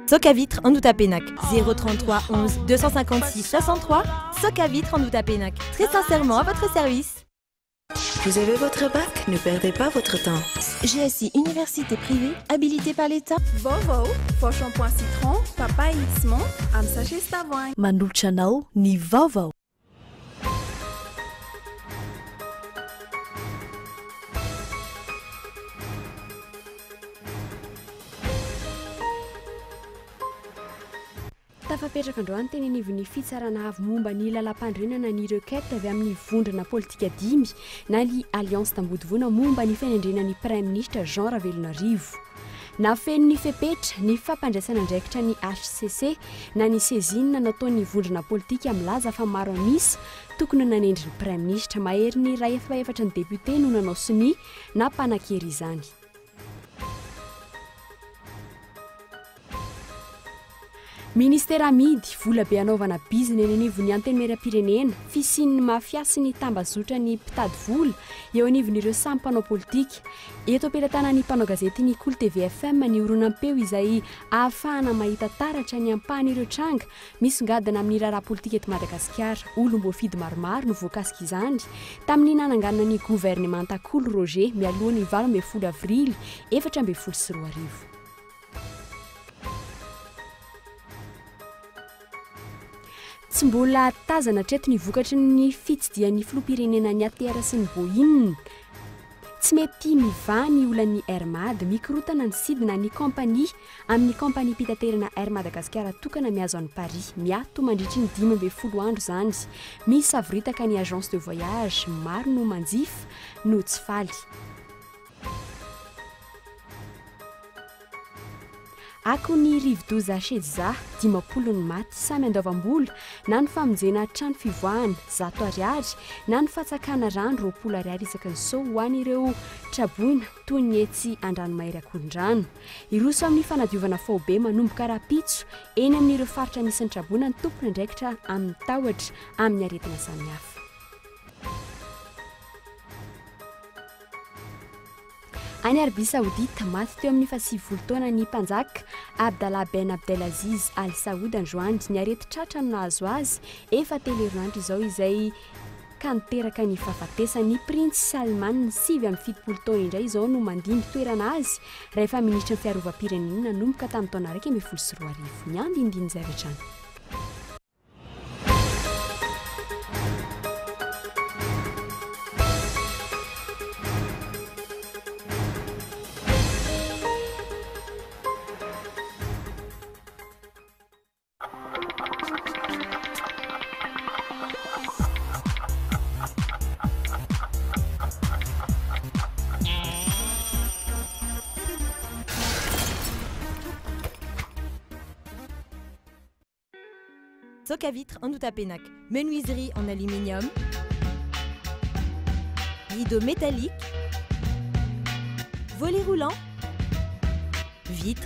Socavitre Andohatapenaka 033 11 256 63 Socavitre Andohatapenaka très sincèrement à votre service. Vous avez votre bac? Ne perdez pas votre temps. GSI Université privée habilitée par l'État. Vaovao, vao shampoing citron, papaye x menthe amin'ny sachet sy tavoahangy. Manolotra anao ny vaovao. Tafapetraka androany teny anivon'ny Fitsarana avo momba ny lalàmpanorenana ny requête avy amin'ny vondrona politika dimy na ny Alliance d'Ambodivona momba ny fanendrena ny Praiminisitra Jean Ravelonarivo. Nafeno ny fepetra ny fampandraisana andraikitra ny hcc na ny saisine nataon'ny vondrona politika milaza fa maro an'isa tokony nanendry ny Praiminisitra. Maherin'ny iray afaefatry ny depiote no nanao sonia na mpanan-kery izany. Ministera amidy, vola be hanaovana bizina eny anivon'ny Antenimierampirenena, fisian'ny mafia sy ny tambazotran'ny mpitady vola eo anivon'ireo samy mpanao politika. Eto am-pelatanan'ny mpanao gazety ny Kolo TV FM ny horonam-peo izay ahafahana mahita taratra ny ampahan'ireo tranga misongadina amin'ny raharaha politika eto Madagasikara. Olom-boafidy maromaro no voakasika izany tamin'ny nananganana ny governemanta Kolo Roger mialoha ny 18 avrily 2014. Tsy mbola tazana hatreto ny vokatry ny fitsidihan'ny filoham-pirenena ny ATR sy ny Boeing. Tsy mety mivaha ny olan'ny Air Mad, mikorontana ny sidina ny kaompania amin'ny kaompaniam-pitaterana Air Madagasikara tokana mihazo an'i Paris. Miato mandritry ny 15 andro izany. Misavoritaka ny agence de voyage, maro no manjifa no tsy faly. Akon'ny rivodoza Shedza, 50 ny maty, samy andoavam-bola, na ny famonjena trano fivoahana, 100 ariary, na ny fatsakana rano, 20 ariary isaky ny seau ho an'ireo traboina toy ny etsy Andranomahery Akorondrano. Hiroso amin'ny fanadiovana faobe manomboka rahampitso eny amin'ireo faritra misy ny traboina ny tompon'andraikitra amin'ny tahotra amin'ny aretina samihafa. Any Arabia Saodita, maty teo amin'ny faha-90 taona ny mpanjaka Abdallah Ben Abdelaziz Al Saud androany. Ny aretin-tratra no nahazo azy efa telo herinandro izao izay ka niteraka ny fahafatesany. Ny Printsy Salman, 79 taona indray izao no mandimby toerana azy raha efa minisitry ny fiarovam-pirenena nanomboka tamin'ny taona 2011. Ny andinindin'izay avy hatrany. Socavitre Andohatapenaka, menuiserie en aluminium, rideau métallique, volet roulant, vitre,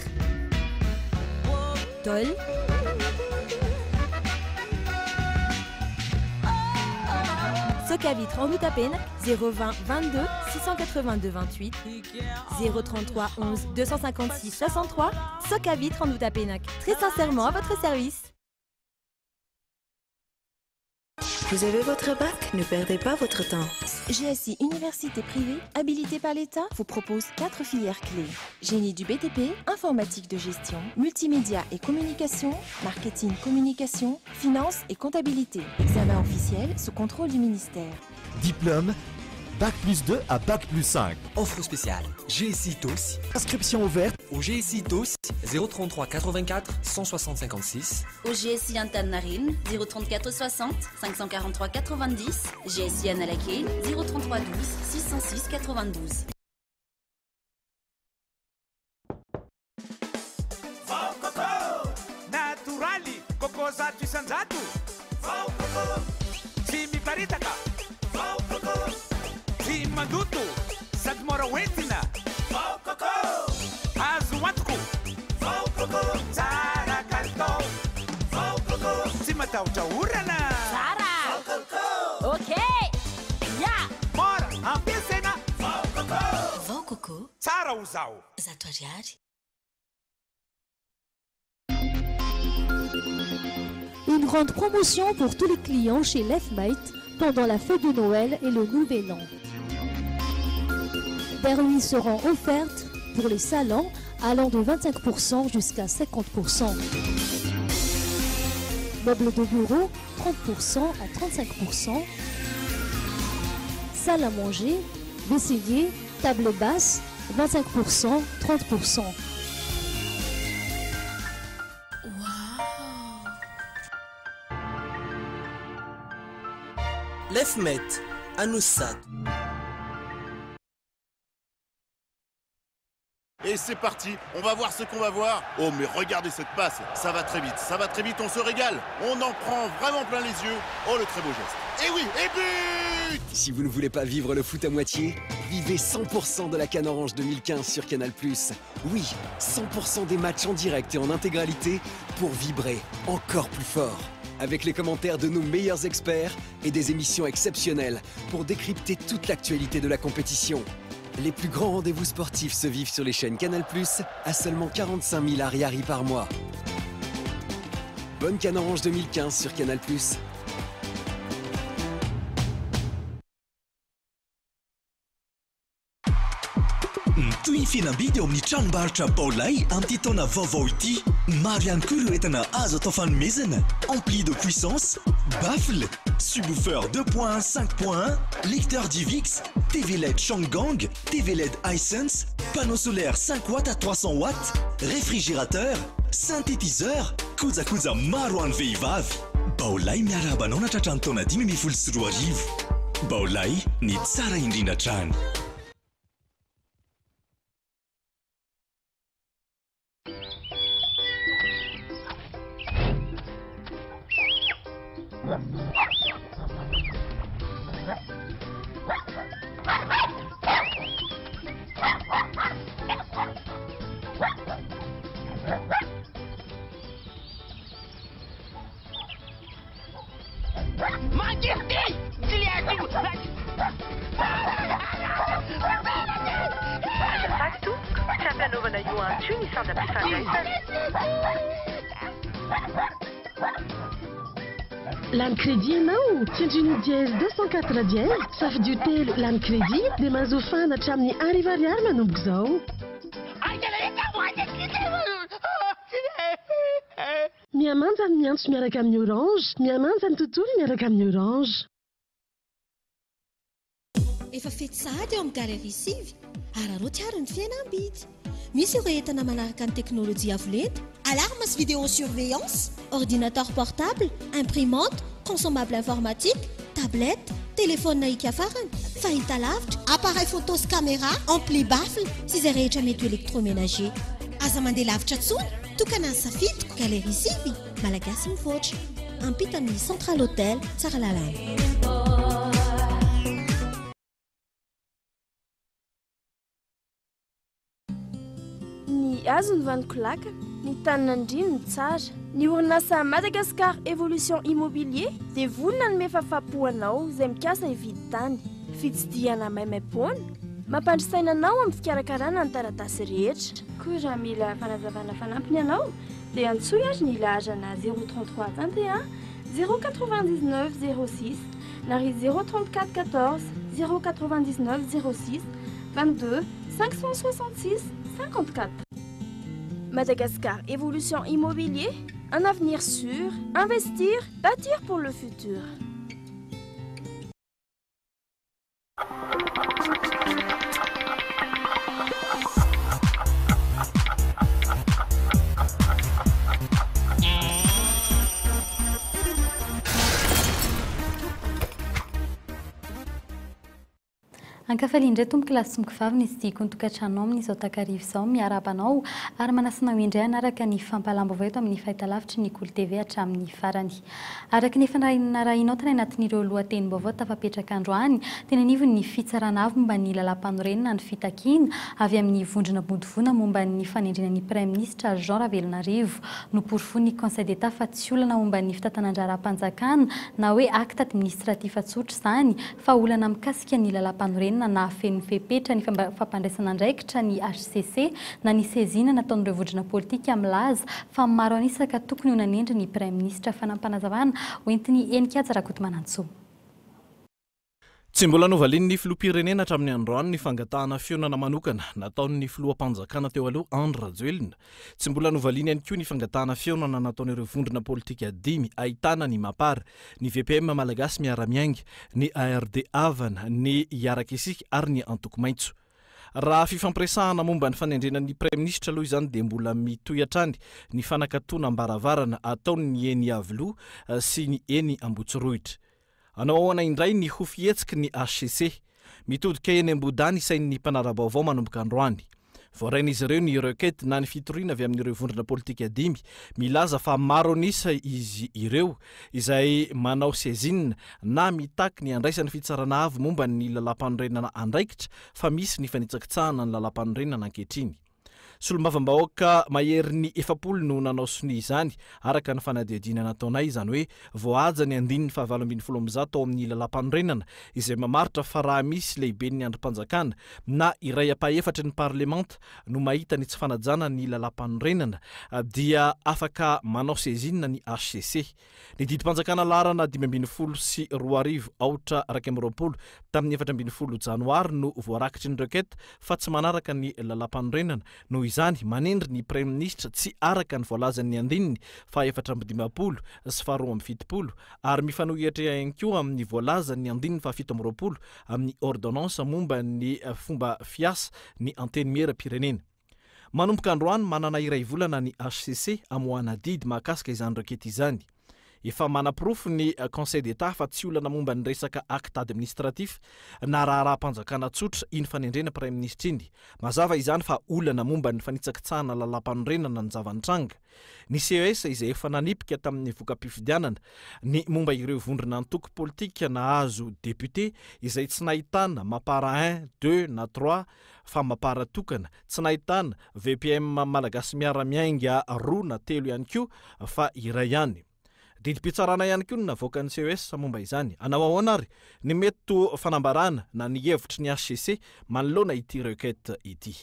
tôle, Socavitre Andohatapenaka, 020 22 682 28, 033 11 256 63, Socavitre Andohatapenaka, très sincèrement à votre service. Vous avez votre bac? Ne perdez pas votre temps. GSI Université privée, habilitée par l'État, vous propose 4 filières clés. Génie du BTP, informatique de gestion, multimédia et communication, marketing communication, finance et comptabilité. Examen officiel sous contrôle du ministère. Diplôme, Bac plus 2 à Bac plus 5. Offre spéciale GSI TOS. Inscription ouverte au GSI TOS 033 84 160 56. Au GSI Antaninarenina 034 60 543 90. GSI Analakely 033 12 606 92. Vao coco! Natoraly, coco 100%. Vao coco! Tsy miparitaka. Vao coco! Tsy mandoto, sady mora hoentina. Vao coco! Azo antoko. Vao coco! Tsara kalitao. Vao coco! Tsy matahotra orana. Tsara! Vao coco! Ok! Ya! Mora ampiasaina. Vao coco! Vao coco! Tsara ho zaho. 100 ariary. Une grande promotion pour tous les clients chez Lefmate pendant la fête de Noël et le Nouvel An. Des remises seront offertes pour les salons allant de 25% jusqu'à 50%. Meubles de bureau, 30% à 35%. Salle à manger, vaisselier, table basse, 25%, 30%. Lefmet, Anoussat. Et c'est parti, on va voir ce qu'on va voir. Oh mais regardez cette passe, ça va très vite, ça va très vite, on se régale. On en prend vraiment plein les yeux. Oh le très beau geste. Et oui, et but Si vous ne voulez pas vivre le foot à moitié, vivez 100% de la CAN Orange 2015 sur Canal+. Oui, 100% des matchs en direct et en intégralité pour vibrer encore plus fort. Avec les commentaires de nos meilleurs experts et des émissions exceptionnelles pour décrypter toute l'actualité de la compétition. Les plus grands rendez-vous sportifs se vivent sur les chaînes Canal+, à seulement 45 000 ariary par mois. Bonne CAN Orange 2015 sur Canal+. Mitohy ny fihenam-bidy ao amin'ny tranombarotra Baolai amin'ity taona vaovao ity. Maro ihany koa ireo entana azo atao fanomezana, ampli de puissance, baffle, subwoofer 2.1 5.1, lecteur DivX, TV led Changgang, TV led Hisense, panneau solaire 5 watts à 300 watts, réfrigérateur, synthétiseur, kojakoja maro ho an'ny vehivavy. Baolai miarahaba anao nahatratra ny taona 2015. Baolai, ny tsara indrindra hatrany. Lany crédit ianao? Tsindrio ny dièse 204 dièse, safidio telo lany crédit dia mahazo fahana hatramin'ny arivo ariary manomboka izao. Mihamanja ny miantso miaraka amin'ny Orange, mihamanja ny tontolo miaraka amin'ny Orange. Efa fety sahady eo amin'ny Galerie sivy, araraoty ary ny fihenam-bidy. Misy ireo entana manaraka ny teknolojia avo lenta, alarme sy vidéo surveillance, ordinateur portable, imprimante, consommable informatique, tablette, telefaonina hika farany, fahitalavitra, appareil photo sy caméra, ampli baffle sy izay rehetra mety ho électroménager. Aza mandeha lavitra intsony, tokana ny safidiko, Galerie sivy, Malagasy mivoatra. Ampitan'ny Central Hotel, Tsaralalàna. Ny hazo no vanon-kolaka, ny tanin'Andriana no tsara. Ny orinasa Madagascar Evolution Immobilier dia vonona hanome fahafahampo anao izay mikasa hividy tany. Fitsidihana maimaimpoana, mampandry saina anao amin'ny fikarakarana ny taratasy rehetra. Koa raha mila fanazavana fanampiny ianao dia antsoy ary ny laharana 033 21 099 06 na ry 034 14 099 06 22 566 54. Madagascar Evolution Immobilier, un avenir sûr, investir, bâtir pour le futur. Ankafaliana indray tompoko lahy sy tompoko vavy ny tsidihiko ny tokantranonao amin'izao takariva izao. Miarahaba anao ary manasa anao indray hanaraka ny fampahalam-baovao eto amin'ny fahitalavitry ny Kolo TV hatramin'ny farany. Araka ny efa narahinao tany anatin'ireo lohatenim-baovao tafapetraka androany, teny anivon'ny Fitsarana Avo momba ny Lalàmpanorenana ny fitakiana avy amin'ny vondrona Bodivona momba ny fanendrena ny Praiminisitra Jean Ravelonarivo. Noporofoin'ny Conseil d'Etat fa tsy olana momba ny fitantanan-draharaham-panjakana na hoe acte administratif tsotra izany fa olana mikasika ny lalàmpanorenana. fanambarana nahafeno fepetra ny fampandraisana andraikitra ny hcc na ny saisine nataon'ireo vondrona politika milaza fa maro an'isa ka tokony ho nanendry ny praiminisitra. Fanampinazavana hoentin'i Heninkaja Rakotomanantsoa. Tsy mbola novalian'ny filoham-pirenena hatramin'ny androany ny fangatahana fihaonana manokana nataon'ny filoham-panjakana teo aloha Andry Rajoelina. Tsy mbola novaliany ihany koa ny fangatahana fihaonana nataon'ireo vondrona politika dimy ahitana ny Mapar, ny VPM Malagasy Miara-Miainga, ny ARD Havana, ny Hiaraka Isika ary ny Antoko Maitso. Raha fifampiresahana momba ny fanendrena ny praiminisitra aloha izany dia mbola mitohy hatrany ny fanakatonam-baravarana ataon'ny eny Iavoloha sy ny eny Ambohitsorohitra. Hanao ahoana indray ny ho fihetsiky ny hcc? Mitodika eny Ambohidahy ny sain'ny mpanara-baovao manomboka androany. Voarain'izy ireo ny requête na ny fitoriana avy amin'ireo vondrona politika dimy milaza fa maro an'isa izy ireo izay manao saisine na mitaky ny handraisan'ny Fitsarana Avo momba ny Lalàmpanorenana andraikitra fa misy ny fanitsakitsahana ny lalàmpanorenana ankehitriny. Solombavambahoaka maherin'ny 40 no nanao sonia izany, araka ny fanadihadiana nataonay, izany hoe voahaja ny andininy faha 118 ao amin'ny lalàmpanorenana izay mamaritra fa raha misy lehiben'ny andrim-panjakana na iray ampahefatry ny parlemanta no mahita ny tsy fanajana ny lalàmpanorenana dia afaka manao saisine ny hcc. Ny didim-panjakana laharana 2015 aotra 21 tamin'ny 14 janoary no voarakitry ny requête fa tsy manaraka ny lalàmpanorenana, noho izany manendry ny praiminisitra tsy araka ny voalazan'ny andininy faha 54 sy faha 72 ary mifanohitra ihany koa amin'ny voalazan'ny andininy faha 27 amin'ny ordonnance momba ny fomba fiasa ny antenimieram-pirenena. Manomboka androany, manana iray volana ny hcc hamoahana didy mahakasika izany requête izany. Efa manaporofo ny Conseil d'Etat fa tsy olana momba ny resaka acte administratif na raharaham-panjakana tsotra iny fanendrena praiminisitra iny. Mazava izany fa olana momba ny fanitsakitsahana lalàmpanorenana ny zava-nitranga. Ny ces izay efa nanipika tamin'ny voka-pifidianana ny momba ireo vondron'antoko politika nahazo député izay tsy nahitana mapar un, deux na trois fa mapar tokana, tsy nahitana VPM Malagasy Miara Miainga roa na telo ihany koa fa iray ihany. Didim-pitsarana ihany koa no navoakan'ny CES momba izany. Hanao ahoana ary ny mety ho fanambarana na ny hevitry ny hcc manoloana ity requête ity?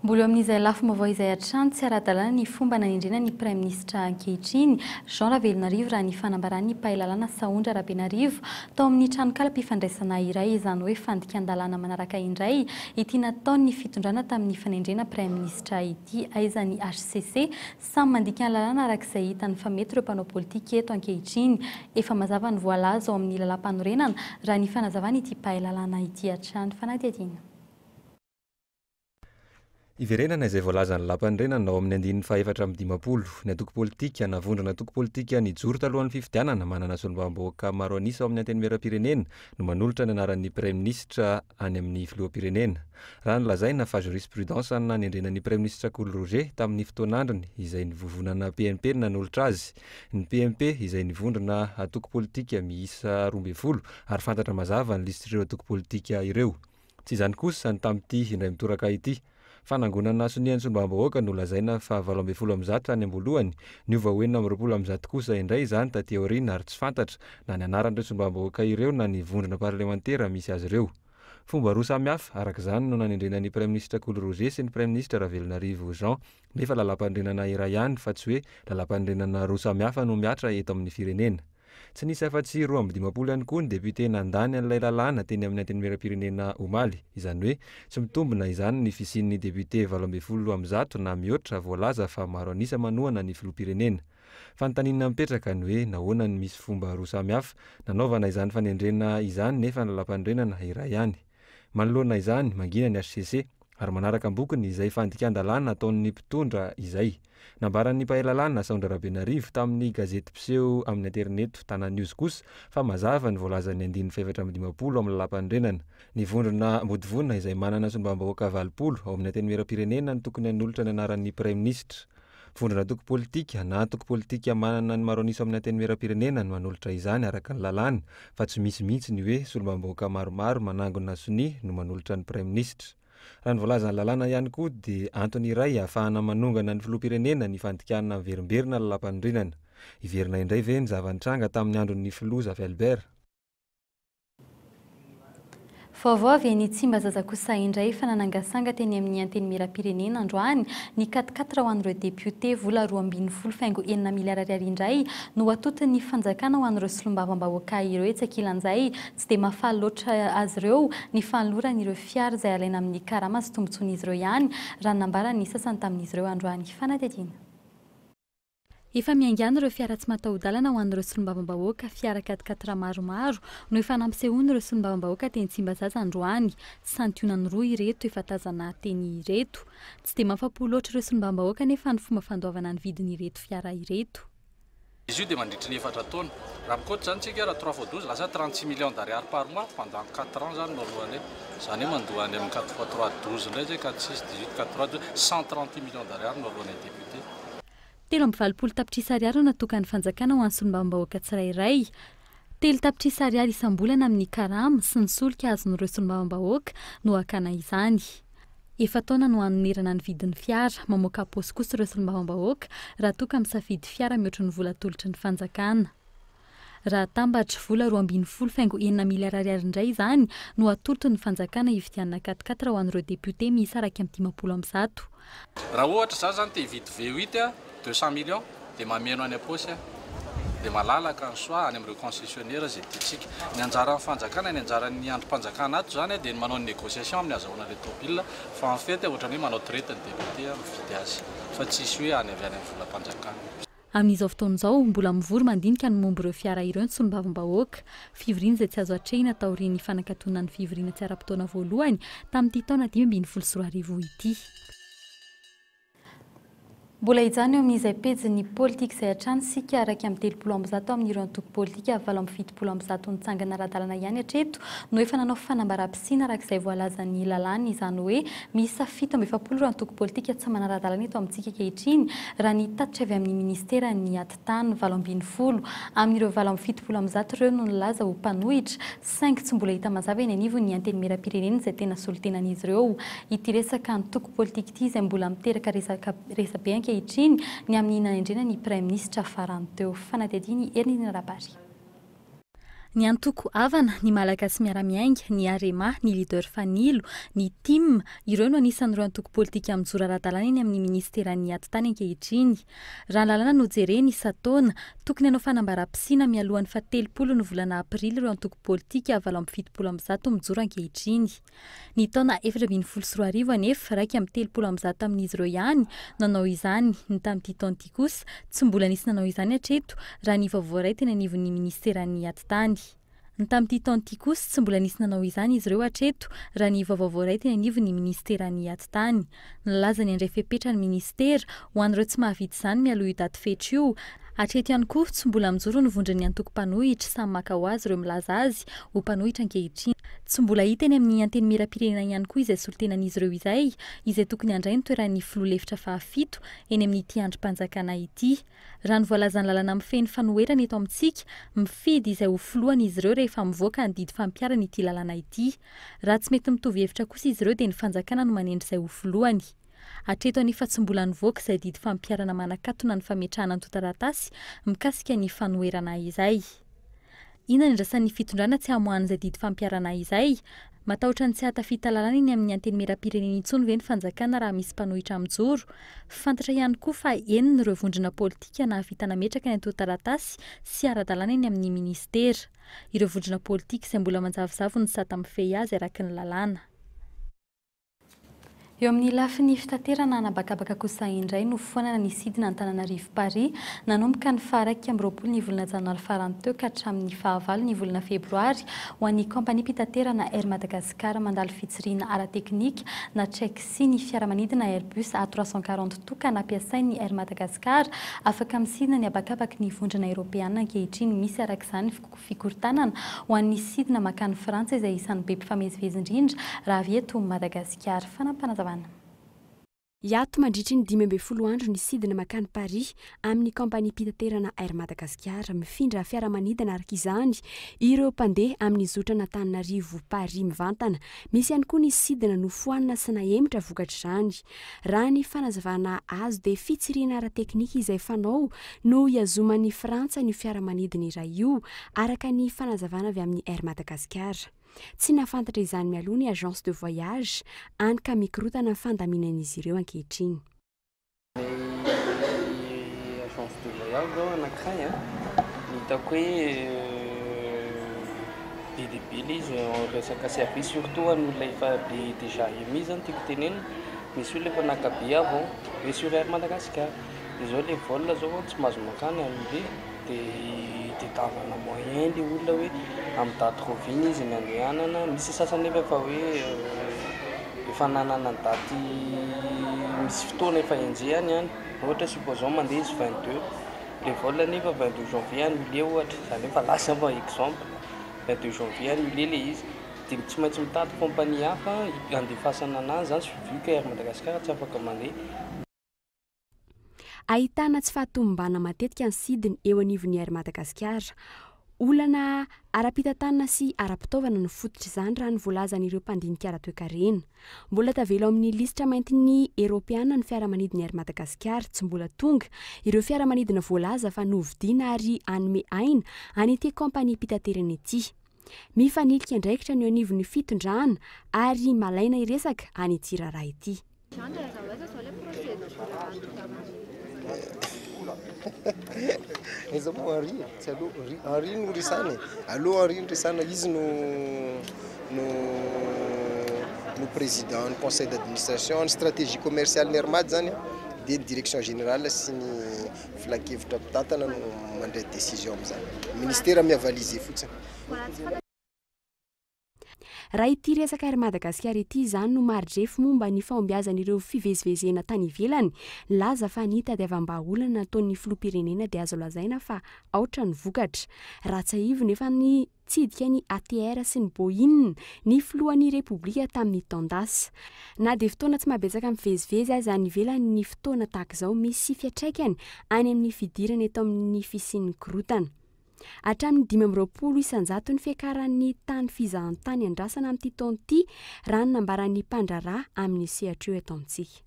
Mbola eo amin'izay lafim-baovao izay hatrany, tsy ara-dalàna ny fomba nanendrena ny Praiminisitra ankehitriny, Jean Ravelonarivo, raha ny fanambaran'ny mpahay lalàna Sahondra Rabenarivo tao amin'ny tranokalam-pifandraisana iray, izany hoe fandikan-dalàna manaraka indray ity nataon'ny fitondrana tamin'ny fanendrena Praiminisitra ity. Aiza ny hcc? Samy mandika ny lalàna araka izay hitany fa mety ireo mpanao politika eto ankehitriny. Efa mazava ny voalaza ao amin'ny lalàmpanorenana, raha ny fanazavan'ity mpahay lalàna ity hatrany. Fanadihadiana. Iverenana izay voalazan'ny Lapan'ny ao amin'ny andininy faha-54. Ny antoko politika na vondrona antoko politika nijoro talohan'ny fifidianana manana solombavambahoaka maro an'isa ao amin'ny Antenimierampirenena no manolotra ny anaran'ny Praiminisitra any amin'ny Filoham-pirenena. Raha ny lazaina fa jurisprudence ny nanendrena ny Praiminisitra Kolo Roger tamin'ny fotoan'androny izay ny vovonana PMP no nanolotra azy. Ny PMP izay ny vondrona antoko politika miisa 12 ary fantatra mazava ny lisitr'ireo antoko politika ireo. Tsy izany kosa ny tamin'ity indray mitoraka ity. Fanangonana sonian'ny solombavambahoaka no lazaina fa 118 tany am-boalohany, niova ho 126 kosa indray izany taty aoriana ary tsy fantatra na ny anaran'ireo solombavambahoaka ireo na ny vondrona parlemantera misy azy ireo. Fomba roa samy hafa, araka izany, no nanendrena ny Praiminisitra Kolo Roger sy ny Praiminisitra Ravelonarivo Jean, nefa lalàmpanorenana iray ihany fa tsy hoe lalàmpanorenana roa samy hafa no mihatra eto amin'ny firenena. Tsy nisy afa-tsy 52 ihany koa ny depiote nandany an'ilay lalàna teny amin'ny Antenimierampirenena omaly. Izany hoe, tsy mitombina izany ny fisian'ny depiote 118 na mihoatra voalaza fa maro an'isa manohana ny filoham-pirenena. Fanontaniana mipetraka ny hoe nahoana no misy fomba roa samy hafa nanaovana izany fanendrena izany nefa ny lalàmpanorenana iray ihany. Manoloana izany, mangina ny hcc ary manaraka am-bokony izay fandikan-dalàna ataon'ny mpitondra izay. Nambaran'ny mpahay lalàna, Sahondra Rabenarivo, tamin'ny gazety mpiseho amin'ny aterineto Tana News kosa fa mazava ny voalazan'ny andininy faha-54 amin'ny lalàmpanorenana. Ny vondrona Ambodivona izay manana solombavambahoaka 80 ao amin'ny Antenimierampirenena no tokony hanolotra ny anaran'ny praiminisitra. Vondrona antoko politika na antoko politika manana ny maro an'isa ao amin'ny Antenimierampirenena no hanolotra izany araka ny lalàna fa tsy misy mihitsy ny hoe solombavambahoaka maromaro manangona sonia no manolotra ny praiminisitra. Raha ny voalazan'ny lalàna ihany koa dia antony iray ahafahana manongana ny filoham-pirenena ny fandikana miverimberina lalàmpanorenana. Hiverina indray ve ny zava-nitranga tamin'ny andron'ny filoha Zafy Albert? Vaovao avy eny Tsimbazaza kosa indray fa nanangasanga teny amin'ny Antenimierampirenena androany ny quatre-quatre ho an'ireo depiote vola 12 faingo 6 miliara ariary indray no atoton'ny fanjakana ho an'ireo solombavambahoaka ireo. Etsy ankilan'izay, tsy dia mahafaly loatra azy ireo ny fanoloran'ireo fiara izay alaina amin'ny karama sy tombontsoan'izy ireo ihany, raha ny nambaran'ny sasany tamin'izy ireo androany. Fanadihadiana. Efa miaingàna ireo fiara tsy mataho-dalana ho an'ireo solombavambahoaka. Fiara quatre-quatre maromaro no efa nampisehoan'ireo solombavambahoaka teny Tsimbazaza androany. Santionany roa ireto efa tazana teny ireto. Tsy dia mahafa-po loatra ireo solombavambahoaka anefa ny fomba fandoavana ny vidin'ireto fiara ireto. Izy io dia mandritry ny efatra taona. Raha mikaoty izany tsika, raha trois fois 12 lasa 36 millions d'ariary par mois pendant 4 ans izany no alohanay. Izany hoe mandoa any amin'ny quatre fois trois 12 indray izay, quatre six 18, quatre trois 12, 138 millions d'ariary no alohanay député. 83 tapitrisa ariary no natokan'ny fanjakana ho an'ny solombavambahoaka tsirairay. 3 tapitrisa ariary isam-bolana amin'ny karama sy ny solika azon'ireo solombavambahoaka no hakana izany. Efa-taona no hanonerana ny vidin'ny fiara. Mamoaka paosy kosa ireo solombavambahoaka raha toa ka misafidy fiara mihoatry ny vola atolotry ny fanjakana. Raha atambatra, vola 12 faingo 6 miliara ariary indray izany no atolotry ny fanjakana hividianana quatre-quatre ho an'ireo depiote miisa 151. Raha ohatra za zany te hividy V8 a 200 millions, dia mameno any am-paosy a dia malalaka ny soa any amin'ireo concessionnaire izay tiantsika. Ny anjaran'ny fanjakana, ny anjaran'ny andrim-panjakana ato zany dia ny manao ny négociation amin'ny azahoana le tôbila, fa en fait ohatrany hoe manao traite ny député mividy azy, fa tsisy hoe any avy any amin'ny volam-panjakana. Amin'izao fotoana izao, mbola mivory mandinika ny momba ireo fiara ireo ny solombavambahoaka. Fivoriana izay tsy azo atrehina taorian'ny fanakatonana ny fivoriana tsy ara-potoana voalohany tamin'ity taona 2015 ity. Mbola hijanona eo amin'izay pejin'ny politika izay hatrany isika. 131 amin'ireo antoko politika 178 nitsangana ara-dalàna ihany hatreto no efa nanao fanambaram-pisiana araka izay voalazan'ny lalàna, izany hoe miisa 47 ireo antoko politika tsy manara-dalàna eto amintsika ankehitriny, raha ny tatitra avy amin'ny ministeran'ny atitany. 18 amin'ireo 178 ireo no nilaza ho mpanohitra, saingy tsy mbola hita mazava eny anivon'ny antenimieram-pirenena izay tena solontenan'izy ireo. Ity resaka antoko politika ity izay mbola miteraka resaka resabe ankehitriny ny amin'ny nanendrena ny praiminisitra farany teo. Fanadihadian'i Herinirina Rabary. Ny antoko Avana, ny Malagasy Miara-Miainga, ny Arema, ny Leader Fanilo, ny Tim, ireo no anisan'ireo antoko politika mijoro ara-dalàna eny amin'ny ministeran'ny atitany ankehitriny. Raha ny lalàna no jerena, isan-taona, tokony hanao fanambaram-pisiana mialohan'ny faha-30 ny volana aprily ireo antoko politika 178 mijoro ankehitriny. Ny taona 2014 anefa, 131 tamin'izy ireo ihany nanao izany. Ny tamin'ity taona ity kosa, tsy mbola nisy nanao izany hatreto, raha ny vaovao iray teny anivon'ny ministeran'ny atitany. Ny tamin'ity taona ity kosa, tsy mbola nisy nanao izany izy ireo hatreto, raha ny vaovao voaray teny anivon'ny ministeran'ny atitany. Nilaza ny handray fepetra ny ministera ho an'ireo tsy mahavita izany mialoha io daty fetra io. Hatreto ihany koa, tsy mbola mijoro ny vondron'ny antoko mpanohitra, samy maka ho azy ireo milaza azy ho mpanohitra ankehitriny. Tsy mbola hita eny amin'ny antenimieram-pirenena ihany koa izay solontenan'izy ireo izay, izay tokony handray ny toeran'ny filoha lefitra fahafito eny amin'ity andrim-panjakana ity. Raha ny voalazan'ny lalana mifehy ny fanoherana eto amintsika, mifidy izay ho filohany izy ireo rehefa mivoaka ny didy fampiharana ity lalàna ity. Raha tsy mety mitovy hevitra kosa izy ireo dia ny fanjakana no manendry izay ho filohany. Hatreto anefa tsy mbola nivoaka izay didy fampiharana manakatona ny fametrahana antontan-taratasy mikasika ny fanoherana izay. Inona ny andrasan'ny fitondrana tsy hamoahan'izay didy fampiharana izay? Matahotra ny tsy hahatafita lalàna eny amin'ny antenimieram-pirenena intsony ve ny fanjakana raha misy mpanohitra mijoro? Fantatra ihany koa fa enina ireo vondrona politika nahavita nametraka ny antontan-taratasy sy ara-dalàna eny amin'ny minisitera. Ireo vondrona politika izay mbola manjavozavo ny sata mifehy azy araka ny lalàna. Eo amin'ny lafiny fitaterana anabakabaka kosa indray, nofoanana ny sidina Antananarivo Paris nanomboka ny faha-21 ny volana janoary farany teo ka hatramin'ny fahavalo ny volana febroary ho an'ny kompaniam-pitaterana Air Madagascar. Mandalo fitsirihina ara-teknika na check C ny fiaramanidina Airbus A340 tokana ampiasain'ny Air Madagascar afaka misidina ny habakabaky ny vondrona eoropeana ankehitriny. Misy araka izany fikorontanana ho an'ny sidina mankany Frantsa izay isan'ny be mpifamezivezy indrindra raha avy eto Madagasikara. Fanampinazavana. Hiato mandritry ny 15 andro ny sidina mankany Paris amin'ny kaompaniam-pitaterana Air Madagascar. Mifindra fiaramanidina araka izany ireo mpandeha amin'ny zotra Antananarivo Paris mivantana. Misy ihany koa ny sidina nofoanina sy nahemotra vokatr'izany. Raha ny fanazavana azo dia fitsirihana ara-teknika izay fanao no hiazoman'ny Frantsa an'io fiaramanidina iray io, araka ny fanazavana avy amin'ny Air Madagascar. Tsy nahafantatra izany mialoha ny agence de voyage, hany ka mikorontana ny fandaminan'izy ireo ankehitriny. Ny agence de voyage zao anankiray an, ny hitako hoe be dia be ilay izy en resaka service surtout ho an'ny olona efa be déjà émis zany tiako tenenina, misy olona efa naka billet avant hoe sur Air Madagascar, dia zao ilay vol zao an tsy mahazo mankany annulé dia itadiavana moyen ilay olona hoe amin'ny daty rahoviana izy ny andehanana, misy sasany nefa efa hoe efa nanana daty misy fotoana efa enjehany any, ohatra supposons mandeha izy 22, le vol nefa 22 janvier annulé ohatra, izany hoe efa lasa fa exemple, 22 janvier annulé le izy, dia tsy maintsy mitady compagnie hafa handefasana anazy zany vu que Air Madagascar tsy afaka mandeha. Ahitana tsy fahatomombanana matetika ny sidina eo anivon'ny Air Madagasikara. Olana ara-pitantanana sy ara-pitaovana no fototr'izany raha ny voalazan'ireo mpandinika ara-toekarena. Mbola tavela ao amin'ny lisitra maintin'ny Eoropeana ny fiaramanidin'ny Air Madagasikara. Tsy mbola tonga ireo fiaramanidina voalaza fa novidiana ary hanome aina an'ity kaompaniam-pitaterana ity. Mifanilika andraikitra ny eo anivon'ny fitondrana ary malaina hiresaka an'ity raharaha ity. Aiza moa Henri e? Tsy aleo Henri, Henri no resahana e. Aleo Henri no resahana, izy no no no président ny conseil d'administration, ny stratégie commerciale ny Air Mad zany dia ny direction générale sy ny filankevitra mpitantana no mandray décision amin'izany. Ministera mi-avaliser fotsiny. Raha ity resaka Air Madagasikara ity izany no mari-drefy momba ny fahombiazan'ireo fivezivezena tany ivelany, nilaza fa ny tadiavam-bahaolana nataon'ny filoham-pirenena dia azo lazaina fa aotra ny vokatra. Raha tsiahivina efa nitsidika ny ATR sy ny Boeing ny filohan'ny Repoblika tamin'ny taon-dasa. Na dia fotoana tsy mahabetsaka mivezivezy aza any ivelany ny fotoana tahaka izao, misy fiantraikany any amin'ny fidirana eto amin'ny fisian'ny korontana. Hatramin'ny 25 isan-jato ny fiakaran'ny tany fizahantany andrasana amin'ity taona ity, raha ny nambaran'ny mpandraharaha amin'io sehatra io eto amintsika.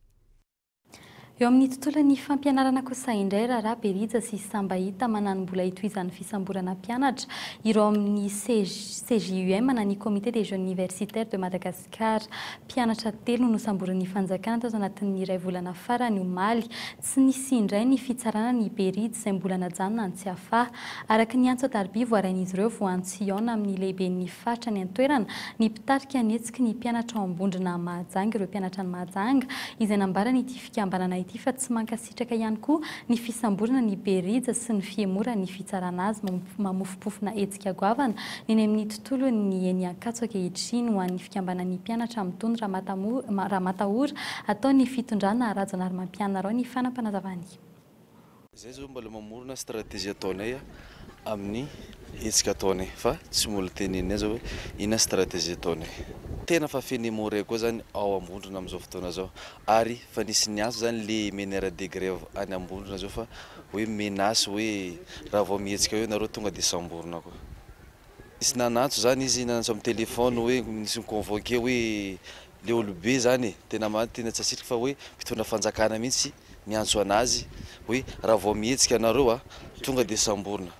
Eo amin'ny tontolon'ny fampianarana kosa indray, raharaha Berija sy Sambahita manano mbola hitohizan'ny fisamborana mpianatra ireo amin'ny CJUM na ny Comité des Jeunes Universitaires de Madagascar. Madagascar. Mpianatra telo no nosamborin'ny fanjakana tao anatin'ny iray volana farany omaly. Tsy nisy indray ny fitsarana ny Berija izay mbola najanona any Tsiafahy. Araka ny antso an-tariby voarain'izy ireo voantso hihaona amin'ny lehiben'ny faritra any an-toerana ny mpitarika ny hetsiky ny mpianatra ao Ambondrona Mahajanga ireo mpianatra any Mahajanga izay nambaran'ity fikambanana ity fa tsy mankasitraka ihany koa ny fisamborana ny Berija sy ny fihemoran'ny fitsarana azy Mamofompofona hetsika goavana ny eny amin'ny tontolon'ny eny Ankatso ankehitriny ho an'ny fikambanan'ny mpianatra mitony Ramatahora ataon'ny fitondrana Rajaonarimampianina ny fanampanazavany. Izay izao mbola mamorona stratégie ataonay amin'ny hetsika ataonay fa tsy mbola teneninay izao hoe inona stratégie ataonay. Tena fa fenimore koa izany ao Ambondrona amin'izao fotoana izao ary fa nisy niantso izany le meneur de grève any Ambondrona izao fa hoe menace hoe raha vao mihetsika eo nareo tonga de samborina koa. Nisy nanantso zany izy nanantso am téléphone hoe nisy ni-convoquer hoe le olobe zany e, tena marina tena tsy asitrika fa hoe mpitondra fanjakana mihitsy miantso anazy hoe raha vao mihetsika nareo a tonga de samborina.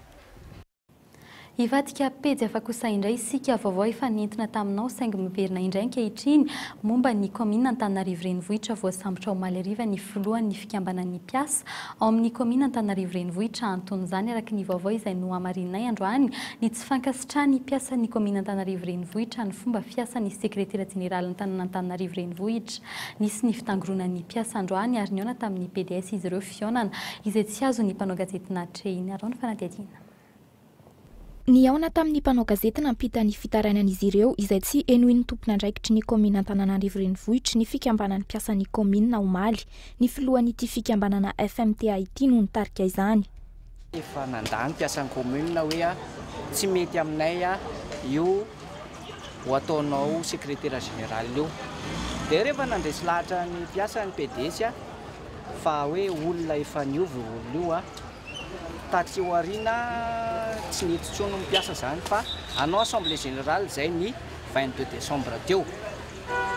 Hivadika pejy hafa kosa indray isika, vaovao efa nentina taminao saingy miverina indray ankehitriny momba ny kaominina Antananarivo Renivohitra voasambotra omaly hariva ny filohan'ny fikambanan'ny mpiasa ao amin'ny kaominina Antananarivo Renivohitra anton'izany araka ny vaovao izay nohamarininay androany ny tsy fankasitrahan'ny mpiasan'ny kaominina Antananarivo Renivohitra ny fomba fiasan'ny sekretera jeneralin'ny tanàna Antananarivo Renivohitra Nisy ny fitangoronan'ny mpiasa androany ary nihaona tamin'ny pds izy ireo fihaonana izay tsy azon'ny mpanao gazety natrehina. Arao ny fanadihadiana. Nihaona tamin'ny mpanao gazety nampita ny fitarainan'izy ireo izay tsy henoin'ny tompon'andraikitry ny kaominina Antananarivo Renivohitry ny fikambanan'ny mpiasan'ny kaominina omaly. Ny filohan'ity fikambanana FMTA ity no nitarika izany. Efa nandà ny mpiasan'ny kaominina hoe tsy mety aminay io ho ataonao sekretera général io. Dia rehefa nandresy lahatra ny mpiasa ny pds fa hoe olona efa niova io olona io, Taty aoriana tsy nety intsony ny mpiasa izany fa hanao assemblée générale izay ny 22 décembre teo.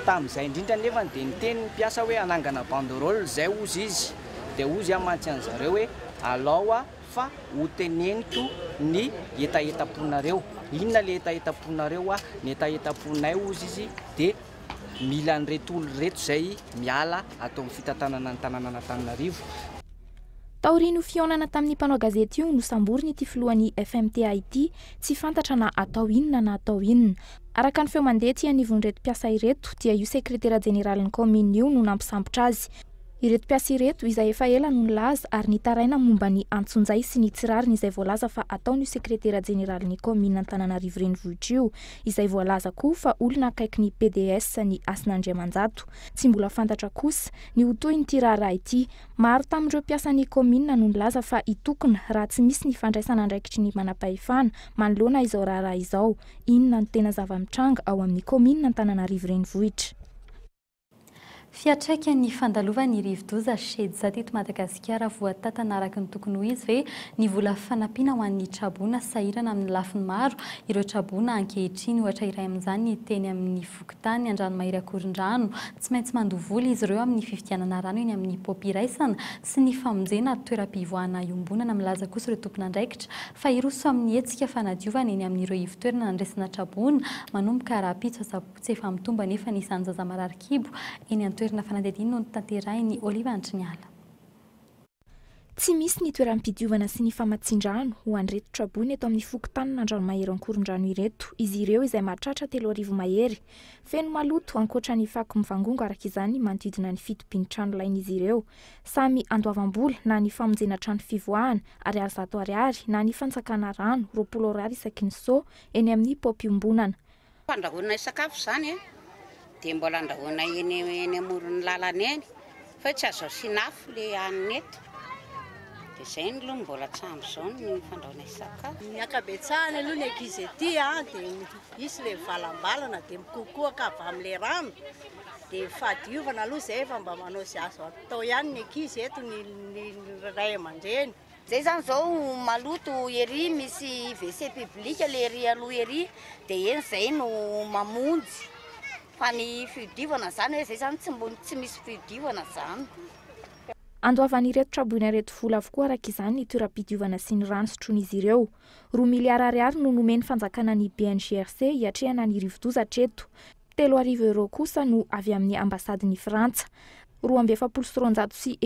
Tamin'izay indrindra anefa dia niteny ny mpiasa hoe hanangana banderole izay hozy izy. Dia hozy aho mantsy an'zareo hoe alao fa ho teneniko ny hetahetam-ponareo. Inona le hetahetam-ponareo? Ny hetahetam-ponay hozy izy dia mila an'ireto olona ireto izay miala ato amin'ny fitantanana ny tanànan'Antananarivo. Taorian'io fihaonana tamin'ny mpanao gazety io, nosamborina ity filohan'ny FMTA ity, tsy fantatra na atao inona na atao inona. Araka ny feo mandeha ety anivon'ireto mpiasa ireto dia io sekretera jeneralin'ny kaominina io no nampisambotra azy. Ireto mpiasa ireto izay efa ela no nilaza ary nitaraina momba ny antsonjay sy ny tsy rariny izay voalaza fa ataon'io sekretera jeneralin'ny kaominina Antananarivo Renivohitra io, izay voalaza koa fa olona akaiky ny pds ny Hasina Andriamanjato. Tsy mbola fantatra kosa ny ho tohin'ity raharaha ity. Maro tamin'ireo mpiasan'ny kaominina no nilaza fa hitokona raha tsy misy ny fandraisana andraikitry ny manam-pahefana manoloana izao raharaha izao. Inona no tena zava-mitranga ao amin'ny kaominina Antananarivo Renivohitra? Fiantraikan'ny fandalovan'ny rivodoza Shedza teto Madagasikara voatantana araka ny tokony ho izy ve ny vola fanampiana ho an'ny traboina sahirana amin'ny lafiny maro ireo traboina ankehitriny ohatra iray amin'izany ny teny amin'ny fokontany Andranomahery Akorondrano tsy maintsy mandoa vola izy ireo amin'ny fividianana rano eny amin'ny paompy iraisana sy ny famonjena toeram-pivoahana iombonana milaza kosa ireo tompon'andraikitra fa hiroso amin'ny hetsika fanadiovana eny amin'ireo ivotoerana nandraisana traboina manomboka rahampitso asabotsy Tsy efa mitombo anefa ny isan'ny zaza marary kibo eny an-toerana fanadihadiana no notanterahin'i Oliva Antriniala. Tsy misy ny toeram-pidiovana sy ny famatsian-drano ho an'ireto traboina eto amin'ny fokontanin'Andranomahery Ankorondrano ireto izy ireo izay mahatratra 3000 mahery. Feno maloto ankoatra ny fako mivangongo araka izany manodidina ny fitobian'ny trano lain'izy ireo. Samy andoavam-bola na ny famonjena trano fivoahana, ariary 100 ariary, na ny fantsakana rano, 20 ariary isaky ny seau, eny amin'ny paompiombonana. Fandrahoanay sakafo izany e, dia mbola andrahoanay eny eny amoron'ny lalana eny fa tsy azo asiana afo le hanina eto. Dia izay aloha no mbola tsy ampy izao ny fandrahoanay sakafo. Ny ankabetsahany aloha ny ankizy ety a, dia misy le mivalambalana dia mikokoaka avy amin'ilay rano. Dia fahadiovana aloha izay efa mba manao izay azo atao ihany ny ankizy eto, ny ny ray aman-dreny. Zay zany zao maloto ery misy WC public le ery aloha ery de eny zay no mamonjy fa ny fiodiovana zany hoe zay zany tsy mbo tsy misy fiodiovana zany. Andoavan'ireto traboina ireto vola avokoa araka izany ny toeram-pidiovana sy ny rano sotroin'izy ireo. Roa miliara ariary no nomen'ny fanjakana ny BNGRC hiatrehana ny rivodoza hatreto. 3000 euros kosa no avy amin'ny ambasadin'i Frantsa. 4242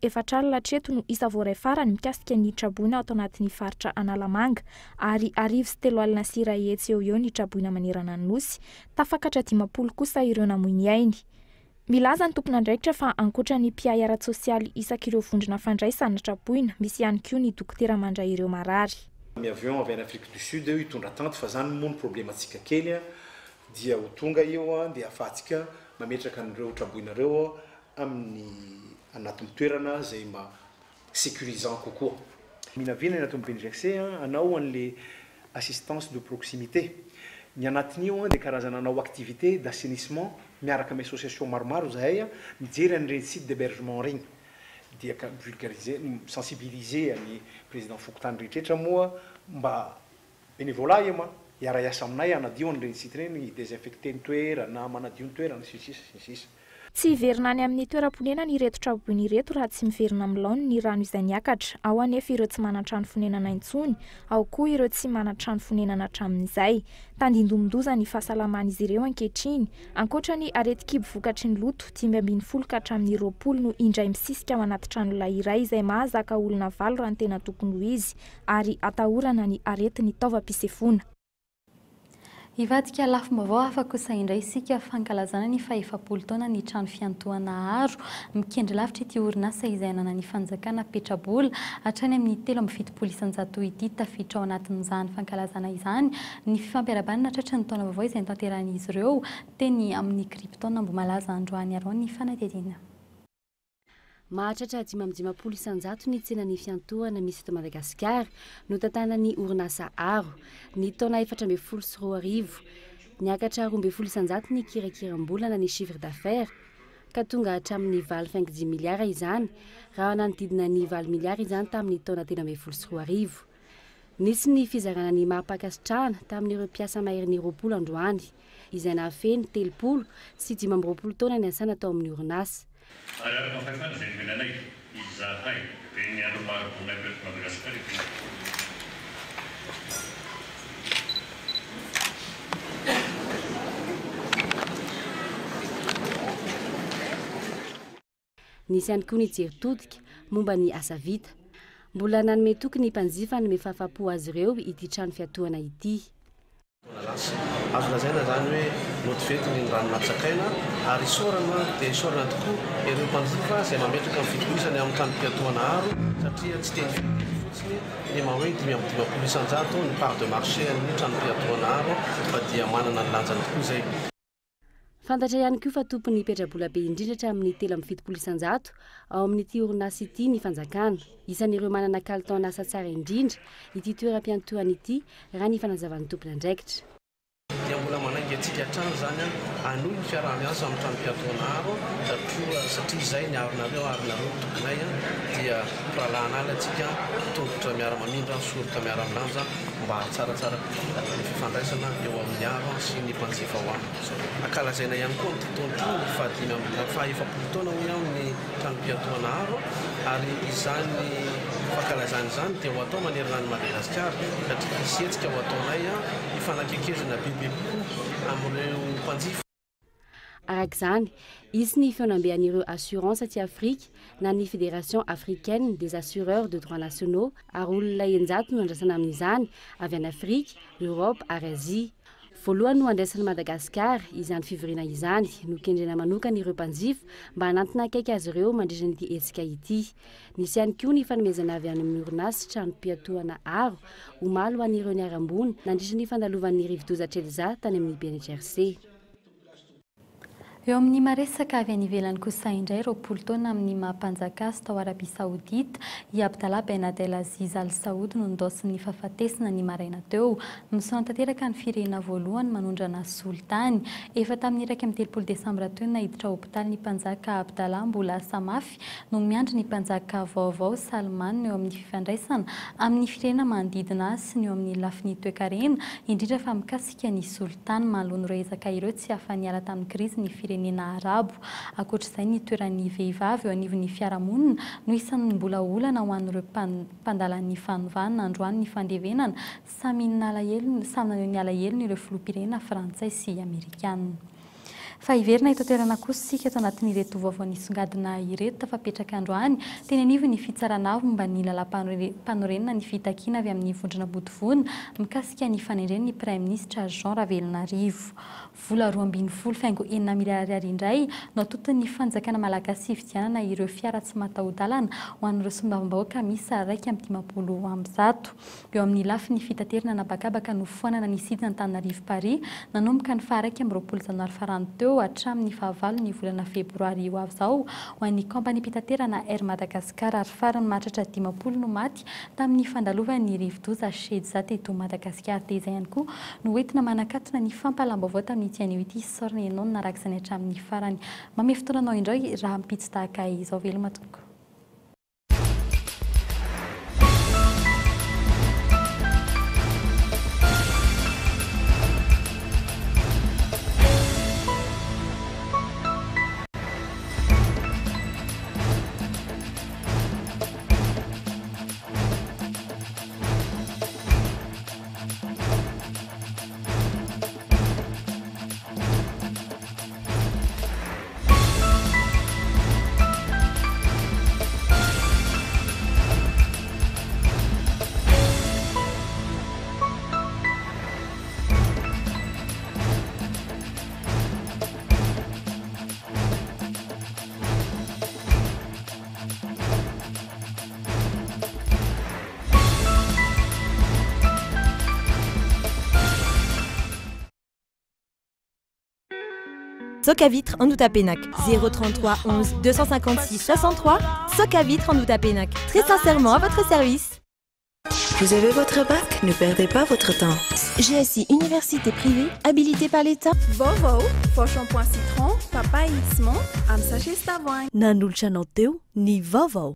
40 hatreto no isa voaray farany mikasika ny traboina ato anatin'ny faritra Analamanga ary 2100 eo ho eo ny traboina manerana ny Nosy. Tafakatra 50 kosa ireo namoy ny ainy. Milaza ny tompon'andraikitra fa ankoatra ny mpiahy ara-tsosialy isak'ireo vondrona fandraisana traboina, misy ihany koa ny dokotera mandray ireo marary. Ny avion avy any Afrique du Sud io hitondra tente fa zany moa no problemantsika kely dia ho tonga io dia ahafahantsika mametraka an'ireo traboina ireo amin'ny anatin'ny toerana izay mba sécurisant kokoa. Minavina ny ataon'ny BNGRC hanao an'le assistance de proximité. Ny anatin'io dia karazana hanao activité d'assainissement miaraka amin'ny association maromaro izahay mijery an'ireny site d'hebergement ireny dia ka mi-vulgariser, mi-sensibiliser ny président fokontany rehetrretra moa mba bénévolat io ma hiara-hiasa aminay hanadio an'ireny site ireny, hi-désinfecter ny toerana, manadio ny toerana, sy ny sisa sy ny sisa. Tsy hiverina any amin'ny toeram-ponenany ireto traboina ireto raha tsy miverina amin'ny laoniny ny rano izay niakatra. Ao anefa ireo tsy manan-trano fonenana intsony, ao koa ireo tsy manan-trano fonenana hatramin'izay. Tandindomin-doza ny fahasalaman'izy ireo ankehitriny. Ankoatra ny aretin-kibo vokatry ny loto, 15 ka hatramin'ny 20 no indray misisika ao anaty tranolay iray izay mahazaka olona valo raha ny tena tokony ho izy, ary atahorana ny aretin'ny taovam-pisefoana. Hivadika lafim-baovao hafa kosa indray isika, fankalazana ny faha-efapolo taona ny trano fiantohana Aro. Mikendry lavitra ity orinasa izay ananan'ny fanjakana petrabola hatrany amin'ny 73% ity. Tafiditra ao anatin'izany fankalazana izany ny fifampiarahabana tratry ny taona vaovao izay notanterahin'izy ireo teny amin'ny Krypton Ambohimalaza androany. Araho ny fanadihadiana. Mahatratra 55 isan-jato ny tsenan'ny fiantohana misy eto Madagasikara notantanan'ny orinasa Aro, ny taona 2014. Niakatra 12% ny kirakiram-bola na ny chiffre d'affaires, ka tonga hatramin'ny valo faingo dimy miliara izany, raha nanodidina ny valo miliara izany tamin'ny taona 2013. Nisy ny fizarana ny mari-pankasitrahana tamin'ireo mpiasa maherin'ny 20 androany, izay nahafehy ny 25 taona niasana tao amin'ny orinasa. Ary araka ny fahefana izay nomena anay. Izahay dia ny andro maro-boninahitra eto Madagasikara ity. Nisy ihany koa ny jery todika momba ny asa vita. Mbola nanome toky ny mpanjifa hanome fahafahampo azy ireo ity trano fiatohana ity. Taona lasa. Azo lazaina izany hoe notivetiny ny rano natsakaina ary isaorana dia isaorana tokoa ireo mpanjifa izay mametraka ny fitohizany amin'ny tranom-piatohana aro satria tsy teny fiteny fotsiny ny maha hoe 55% ny part de marché an'ny tranom-piatohana aro fa dia manana ny lanjany tokoa izay. Fantatra ihany koa fa tompon'ny petrabola be indrindra hatramin'ny 73% ao amin'ity orinasa ity ny fanjakana. Isan'ireo manana kalitaon'asa tsara indrindra ity toeram-piantohana ity raha ny fanazavan'ny tompon'andraikitra. Dia mbola manainga antsika hatrany izany hanohy ny fiaraha-miasa amin'ny tranom-piatoana aro satria izay ny aronareo ary nareo no tomponay dia mpirahalahin'ala antsika, tongotra miara-mamindra, soroka miara-milanja. mba hahatsaratsara kokoa ny fifandraisana eo amin'ny aro sy ny mpanjifa ao aminy. Ankalazaina ihany koa amin'ity taona ity ny fahadimy amby faha-efapolo taona hoy aho ny tranom-piantohana aro ary izany fankalazana izany dia ho atao manerana an'i Madagasikara satria hisy hetsika ho ataonay hifanakekezana bebe kokoa amin'ireo mpanjifa. Araka izany, hisy ny fihaonambe an'ireo assurance aty Afrika na ny Fédération africaine des assureurs de droits nationaux ary olona 600 no andrasana amin'izany avy any Afrika, Europe ary Azia. Voalohany no handraisan'i Madagasikara izany fivoriana izany, nokendrena manokana ireo mpanjifa mba hanantona akaiky azy ireo mandritra ity hetsika ity. Nisy ihany koa ny fanomezana avy any amin'ny orinasa tranom-piatohana Aro omaly ho an'ireo niharam-boina nandritra ny fandalovan'ny rivodoza Trelza tany amin'ny BNGRC. Eo amin'ny maresaka avy any ivelany kosa indray, 20 taona amin'ny maha mpanjaka azy tao Arabia Saodita, i Abdallah Ben Adel Aziz Al Saud no nindaosin'ny fahafatesana ny maraina teo. Misaona tanteraka ny firehena voalohany manondrana solitany. Efa tamin'ny 31 desambra teo no naiditra hopitaly ny mpanjaka Abdallah mbola asa mafy no miandry ny mpanjaka vaovao Salman eo amin'ny fifandraisana amin'ny firenena manodidina azy sy ny eo amin'ny lafiny toekarena, indrindra fa mikasika Mikasika ny solitany, manoloana ireo ezaka ireo tsy afa-niala tamin'ny krizy ny firenena arabo. Ankoatra izay, ny toeran'ny vehivavy eo anivon'ny fiarahamonina no isan'ny mbola olana ho an'ireo mpandala ny fanovana androany ny fandevenana. Samy nalahelo, samy naneho ny alahelony ireo filoham-pirenena frantsay sy amerikana. Fa hiverina eto an-toerana kosa isika ato anatin'ireto vaovao nisongadina ireto tafapetraka androany teny anivon'ny fitsarana avo momba ny lalàmpanorenana ny fitakiana avy amin'ny vondrona Bodivona mikasika ny fanendrena ny Praiminisitra Jean Ravelonarivo. Vola 12 faingo 6 miliara ariary indray no atoton'ny fanjakana malagasy hividianana ireo fiara tsy mataho-dalana ho an'ireo solombavambahoaka miisa 151. Eo amin'ny lafiny fitaterana an'habakabaka nofoanana ny sidina Antananarivo-Paris nanomboka ny faha-21 janoary farany teo hatramin'ny fahavalo ny volana febroary ho avy izao ho an'ny kaompaniam-pitaterana Air Madagascar ary farany mahatratra 50 no maty tamin'ny fandalovan'ny rivodoza Shedza teto Madagasikara. Dia izay ihany koa no hoentina manakatona ny fampahalam-baovao tamin'ity anio ity. Isaorana ianao nanaraka izany hatramin'ny farany. Mamehy fotoana anao indray rahampitso tahaka izao. Veloma tompoko. Soc à vitre en Outapenac 033 11 256 63 Soc à vitre en Outapenac très sincèrement à votre service. Vous avez votre bac Ne perdez pas votre temps. GSI Université privée, habilitée par l'État. Vaovao, faux shampoing citron, papaye sy menthe amin'ny sachet sy tavoahangy. Nanolotra anao teo ny vaovao.